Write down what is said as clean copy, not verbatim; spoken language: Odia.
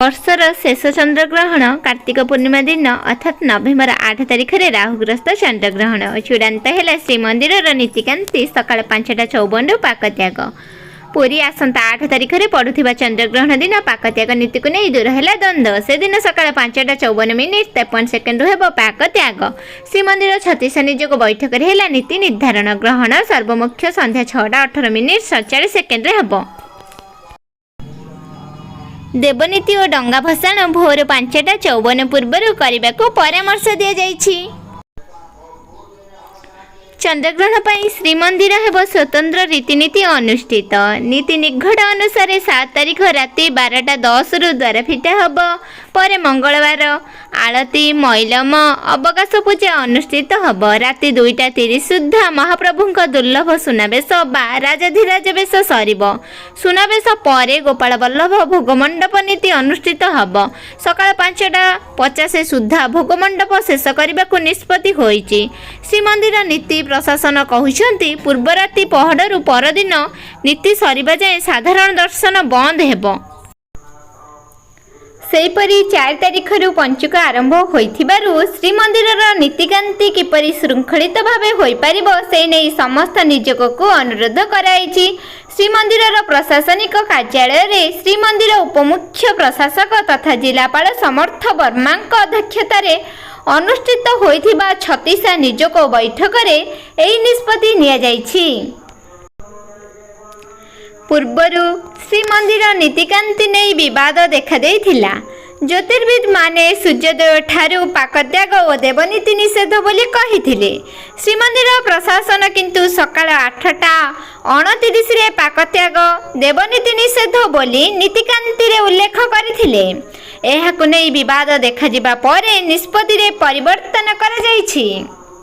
ବର୍ଷର ଶେଷ ଚନ୍ଦ୍ରଗ୍ରହଣ କାର୍ତ୍ତିକ ପୂର୍ଣ୍ଣିମା ଦିନ, ଅର୍ଥାତ୍ ନଭେମ୍ବର 8 ତାରିଖରେ ରାହୁଗ୍ରସ୍ତ ଚନ୍ଦ୍ରଗ୍ରହଣ। ଚୂଡ଼ାନ୍ତ ହେଲା ଶ୍ରୀମନ୍ଦିରର ନୀତିକାନ୍ତି। ସକାଳ 5ଟା 54ରୁ ପାକତ୍ୟାଗ। ପୁରୀ, ଆସନ୍ତା 8 ତାରିଖରେ ପଡ଼ୁଥିବା ଚନ୍ଦ୍ରଗ୍ରହଣ ଦିନ ପାକତ୍ୟାଗ ନୀତିକୁ ନେଇ ଦୂର ହେଲା ଦ୍ୱନ୍ଦ୍ୱ। ସେଦିନ ସକାଳ 5ଟା 54 ମିନିଟ୍ 53 ସେକେଣ୍ଡରୁ ହେବ ପାକତ୍ୟାଗ। ଶ୍ରୀମନ୍ଦିର ଛତିଶା ନିଯୋଗ ବୈଠକରେ ହେଲା ନୀତି ନିର୍ଦ୍ଧାରଣ। ଗ୍ରହଣ ସର୍ବମୋକ୍ଷ ସନ୍ଧ୍ୟା 6ଟା 18 ମିନିଟ୍ 47 ସେକେଣ୍ଡରେ ହେବ। ଦେବନୀତି ଓ ଡଙ୍ଗା ଭସାଣ ଭୋର 5ଟା 54 ପୂର୍ବରୁ କରିବାକୁ ପରାମର୍ଶ ଦିଆଯାଇଛି। ଚନ୍ଦ୍ରଗ୍ରହଣ ପାଇଁ ଶ୍ରୀମନ୍ଦିର ହେବ ସ୍ୱତନ୍ତ୍ର ରୀତିନୀତି ଅନୁଷ୍ଠିତ। ନୀତି ନିଘଣ୍ଟ ଅନୁସାରେ 7 ତାରିଖ ରାତି 12ଟା 10ରୁ ଦ୍ୱାର ଫିଟା ହେବ। ପରେ ମଙ୍ଗଳବାର ଆଳତି, ମଇଲମ, ଅବକାଶ ପୂଜା ଅନୁଷ୍ଠିତ ହେବ। ରାତି 2ଟା 30 ସୁଦ୍ଧା ମହାପ୍ରଭୁଙ୍କ ଦୁର୍ଲଭ ସୁନାବେଶ ବା ରାଜାଧିରାଜ ବେଶ ସରିବ। ସୁନାବେଶ ପରେ ଗୋପାଳ ବଲ୍ଲଭ ଭୋଗମଣ୍ଡପ ନୀତି ଅନୁଷ୍ଠିତ ହେବ। ସକାଳ 5ଟା 50 ସୁଦ୍ଧା ଭୋଗମଣ୍ଡପ ଶେଷ କରିବାକୁ ନିଷ୍ପତ୍ତି ହୋଇଛି। ଶ୍ରୀମନ୍ଦିର ନୀତି ପ୍ରଶାସନ କହୁଛନ୍ତି, ପୂର୍ବରାତି ପହଡ଼ରୁ ପରଦିନ ନୀତି ସରିବା ଯାଏଁ ସାଧାରଣ ଦର୍ଶନ ବନ୍ଦ ହେବ। ସେହିପରି 4 ତାରିଖରୁ ପଞ୍ଚୁକ ଆରମ୍ଭ ହୋଇଥିବାରୁ ଶ୍ରୀମନ୍ଦିରର ନୀତିକାନ୍ତି କିପରି ଶୃଙ୍ଖଳିତ ଭାବେ ହୋଇପାରିବ, ସେ ନେଇ ସମସ୍ତ ନିଯୋଗକୁ ଅନୁରୋଧ କରାଯାଇଛି। ଶ୍ରୀମନ୍ଦିରର ପ୍ରଶାସନିକ କାର୍ଯ୍ୟାଳୟରେ ଶ୍ରୀମନ୍ଦିର ଉପମୁଖ୍ୟ ପ୍ରଶାସକ ତଥା ଜିଲ୍ଲାପାଳ ସମର୍ଥ ବର୍ମାଙ୍କ ଅଧ୍ୟକ୍ଷତାରେ ଅନୁଷ୍ଠିତ ହୋଇଥିବା ଛତିଶା ନିଯୋଗ ବୈଠକରେ ଏହି ନିଷ୍ପତ୍ତି ନିଆଯାଇଛି। ପୂର୍ବରୁ ଶ୍ରୀମନ୍ଦିର ନୀତିକାନ୍ତି ନେଇ ବିବାଦ ଦେଖାଦେଇଥିଲା। ଜ୍ୟୋତିର୍ବିଦମାନେ ସୂର୍ଯ୍ୟୋଦୟ ଠାରୁ ପାକତ୍ୟାଗ ଓ ଦେବନୀତି ନିଷେଧ ବୋଲି କହିଥିଲେ। ଶ୍ରୀମନ୍ଦିର ପ୍ରଶାସନ କିନ୍ତୁ ସକାଳ 8ଟା 29ରେ ପାକତ୍ୟାଗ, ଦେବନୀତି ନିଷେଧ ବୋଲି ନୀତିକାନ୍ତିରେ ଉଲ୍ଲେଖ କରିଥିଲେ। ଏହାକୁ ନେଇ ବିବାଦ ଦେଖାଯିବା ପରେ ନିଷ୍ପତ୍ତିରେ ପରିବର୍ତ୍ତନ କରାଯାଇଛି।